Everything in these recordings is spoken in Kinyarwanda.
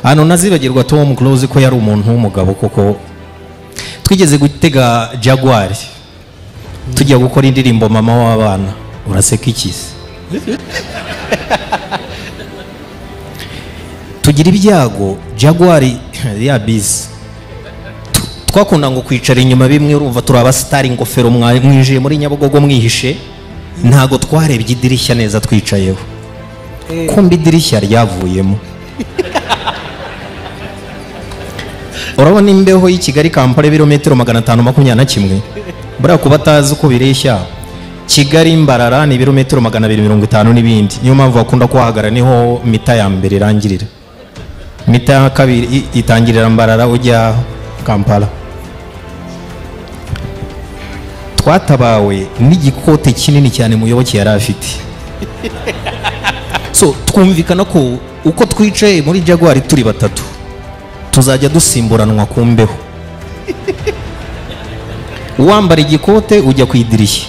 Hano nazibagirwa Tom Close ko yari umuntu w'umugabo, koko twigeze gutega Jaguar tujya gukora indirimbo Mama w'abana. Uraseka ikisi? Tugira ibyago Jaguar ya bisi twakunda ngo kwicara inyuma bimwe, urumva turi abasitari, ingofero mwinjiye muri Nyabugogo mwihishe, ntago twarebye idirishya neza twicayeho, kumbe idirishya ryavuyemo. Urabona imbeho y'i Kigali Kampala ibirometero 521, buriya kuba atazi uko bireshya, Kigali Mbarara ni ibirometero 250 n'ibindi, niyo mpamvu bakunda kuhahagara, niho mita ya mbere irangirira, mita ya kabiri itangirira Mbarara ujya Kampala. Twatabawe n'igikote kinini cyane Muyoboke yari afite. So twumvikana ko uko twicaye muri Jaguar turi batatu tuzajya dusimburanwa ku mbeho. Wambara igikote ujya ku idirishya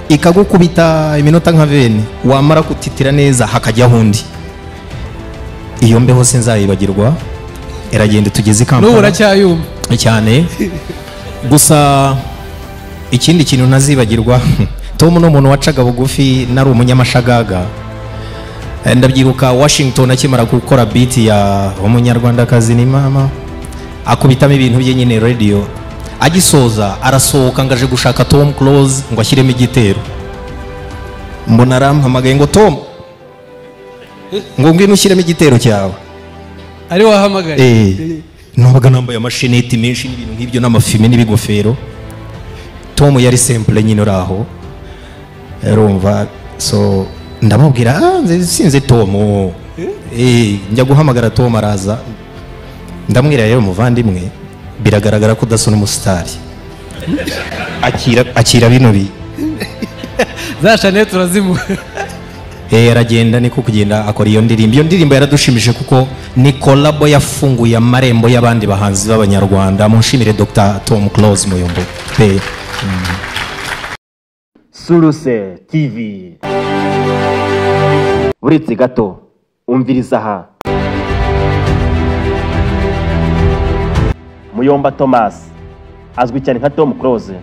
ikagukubita iminota nka veni, wamara kutitira neza hakajyaho undi. Iyo mbeho sinzayibagirwa, iragenda tugeze i Kampala. N'ubu uracyayumva cyane. Gusa ikindi kintu ntazibagirwa, Tom ni umuntu wacaga bugufi, nari umunyamashagaga. Ndabyibuka Washington akimara gukora beat ya Umunyarwandakazi ni mama, akubitamo ibintu bye nyine radio, agisoza arasohoka ngo aje gushaka Tom Close ngo ashyiremo igitero. Mbona arampamagaye ngo Tom, ngo ngwino ushyiremo igitero cyawe. Ari wahamagaye? Nabaga nambaye amasheneti menshi n'ibintu nk'ibyo n'amafime n'ibigofero. Tom yari simple nyine uraho, urumva. So ndamubwira sinze Tom, njya guhamagara Tom araza, ndamwira rero muvandimwe biragaragara ko udasa n'umusitari, akira bino bi za shanete urazimuha. Aragenda niko kugenda akora iyo ndirimbo. Iyo ndirimbo yaradushimije kuko ni collabo yafunguye amarembo y'abandi bahanzi b'Abanyarwanda. Munshimire Dr. Tom Close Muyombo pe. Source TV. Uretse gato umviriza aha. Muyomba Thomas azwi cyane nka Tom Close.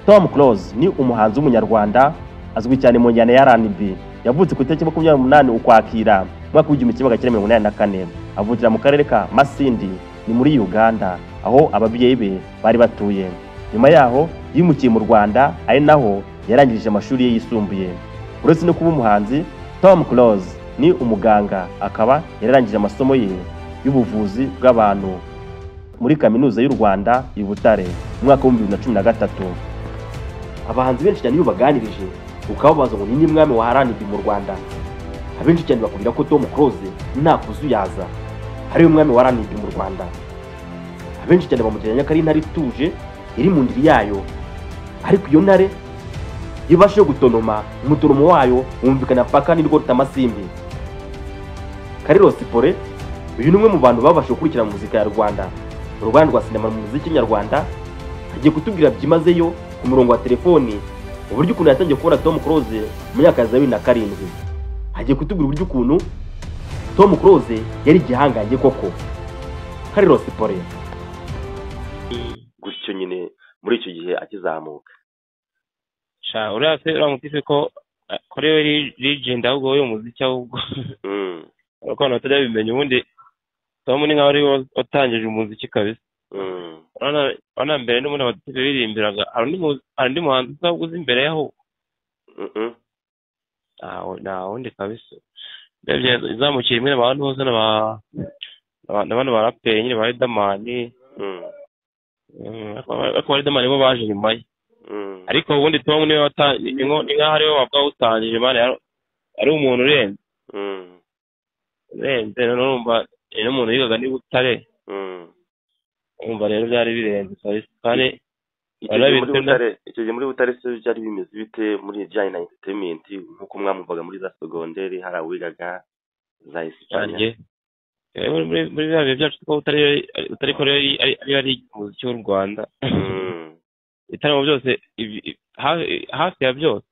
Tom Close ni umuhanzi w'Umunyarwanda azwi cyane mu njyana ya R&B. Yavutse ku itariki 28 Ukwakira mwaka w'1984, avukira mu karere ka Masindi ni muri Uganda aho ababyeyi be bari batuye. Nyuma yaho yimukiye mu Rwanda ari naho yarangirije amashuri ye yisumbuye. Uretse no kuba umuhanzi, Tom Close ni umuganga, akaba yararangije amasomo ye y'ubuvuzi bw'abantu muri Kaminuza y'u Rwanda i Butare mu mwaka wa 2013. Abahanzi benshi cyane iyo baganirije ukababaza ngo ni mwami wa R&B mu Rwanda, abenshi cyane bakubwira ko Tom Close nta kuzuyaza ari umwami wa R&B mu Rwanda. Abenshi cyane bamugereranya ko ari intare ituje iri mu ndiri yayo, ariko iyo ntare ibashe gutonoma, umutonomo wayo wumvikana paka n'irwo rutamasimbi. Carlos Pore uyu ni umwe mu bantu babashe gukurikirana muzika ya Rwanda, uruganda rwa sinema mu muziki nyarwanda. Agiye kutubwira byimazeyo ku murongo wa telefoni uburyo ukuntu yatangiye kubona Tom Close mu myaka ya 2007. Agiye kutubwira uburyo ukuntu Tom Close yari igihangange koko. Carlos Pore gutyo nyine muri icyo gihe akizamuka. Sha uriya se uramutse ko kuri we legend ahubwo we umuziki ahubwo ariko abantu batajya bimenya. Ubundi Tom ni nkaho ari we watangije umuziki kabisa. Urabona mbere n'ubundi abatutsi biririmbiraga, hari undi muhanzi usaba uzi imbere yaho? Nta wundi kabisa. Urebye izamukiye imwe n'abantu bose n'abantu baraperi nyine ba Riderman, ariko ba Riderman bo baje nyuma ye. Ariko ubundi Tom niwe ni nkaho ariwe wavuga utangije man, ari umuntu urenze urenze. Urumva ni n'umuntu wigaga ni Butare, umva rero byari birenze kabisa. Kandi icyo gihe muri Butare se byari bimeze bite muri bijyanye na entertainment nk'uko mwamumvaga muri za segonderi, hari abigaga za Espanye? Muri bya bihe byacu ko Butare ko ari umuziki w'u Rwanda, ibitaramo byose hafi ya byose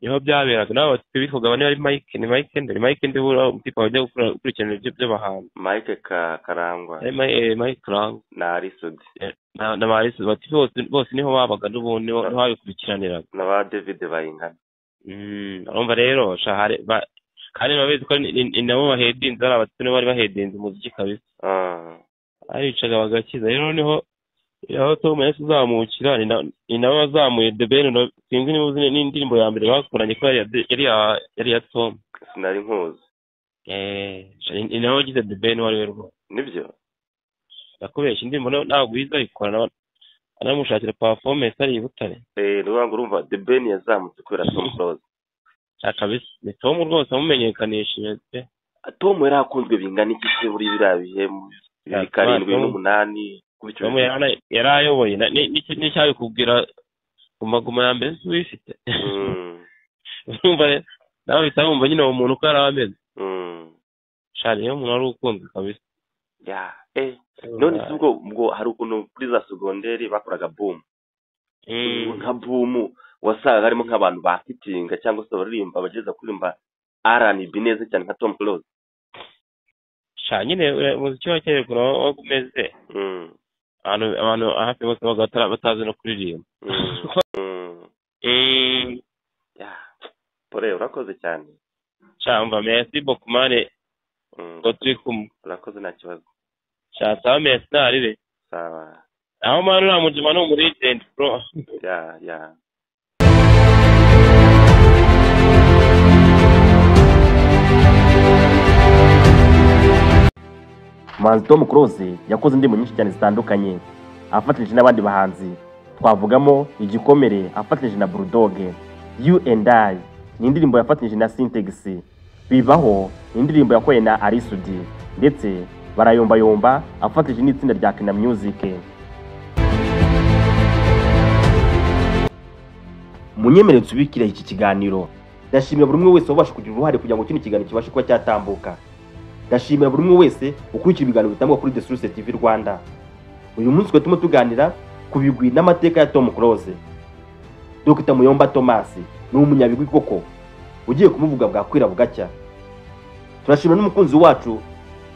Niho byaberaga nabo bitwaga bane ari Mike ni Mike ndari Mike ndi bura umutipa wajya gukurikirana ibyo by'abahanzi Mike Karangwa Mike Karangwa na Arisudi na Arisudi bati bose niho babaga n'ubundi niho babikurikiraniraga na ba David Bayingana. Urumva rero shahare kandi babizi ko ni nabo bahedinze ari abatune bari bahedinze umuziki kabisa. Aricaga bagakiza rero niho aho Tom yahise uzamukira ni nabo bazamuye The Ben sinzi niba uzi n'indirimbo ya mbere bakoranye ko yari ya Tom. Sinari nkuzi. Ni nabo wagize The Ben wari we rwose. Nibyo ndakubeshya indirimbo ntabwo uyizi ayikora anamushakira performance ari i Butare. Ni urumva The Ben yazamutse kubera Tom Close. Kabisa ni Tom rwose amumenyekanishije pe. Tom yari akunzwe bingana iki se muri biriya bihe 7 8 Tom yari ayoboye n'icyabikubwira guma ya mbere si uyifite. Urumva nawe bihita wumva nyine uwo muntu uko yari ameze. Shari niyo muntu wari ukunzwe kabisa. None si ubwo hari ukuntu kuri za segonderi bakoraga boom. Nka boom wasangaga harimo nk'abantu bakitinga cyangwa se baririmba bageza kuririmba R&B neza cyane nka Tom Close. Sha nyine umuziki wa kera ukuntu wabaga umeze. Abantu hafi bose babaga batazi no kuririmba. Pore urakoze cyane. Sha umva merci beaucoup mane. Ngo turi kumwe. Urakoze nta kibazo. Sha sawa merci narire. Sawa. Aho mwana uriya mujima ni umuregent bro. Ya. Umuhanzi Tom Close yakoze indirimbo nyinshi cyane zitandukanye afatanyije n'abandi bahanzi twavugamo Igikomere afatanyije na Bulldog, You and I ni indirimbo yafatanyije na Syntax, Bibaho ni indirimbo yakoye na Arisudi ndetse Barayombayomba afatanyije n'itsinda rya Kina Music. Munyemerere nsubikire iki kiganiro. Ndashimira buri umwe wese wabasha kugira uruhare kugira ngo kino kiganiro kibashe kuba cyatambuka. Ndashimira buri umwe wese ukurikira ibiganiro bitangwa kuri The Source TV Rwanda. Uyu munsi twe turimo tuganira ku bigwi n'amateka ya Tom Close. Dr Muyomba Thomas ni umunyabigwi koko ugiye kumuvuga bwakwira bugacya. Turashimira n'umukunzi wacu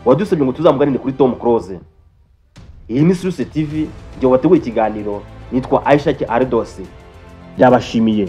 wadusabye ngo tuzamuganire kuri Tom Close. Iyi ni Source TV, njye wateguye ikiganiro nitwa Aisha Ardos. Yabashimiye.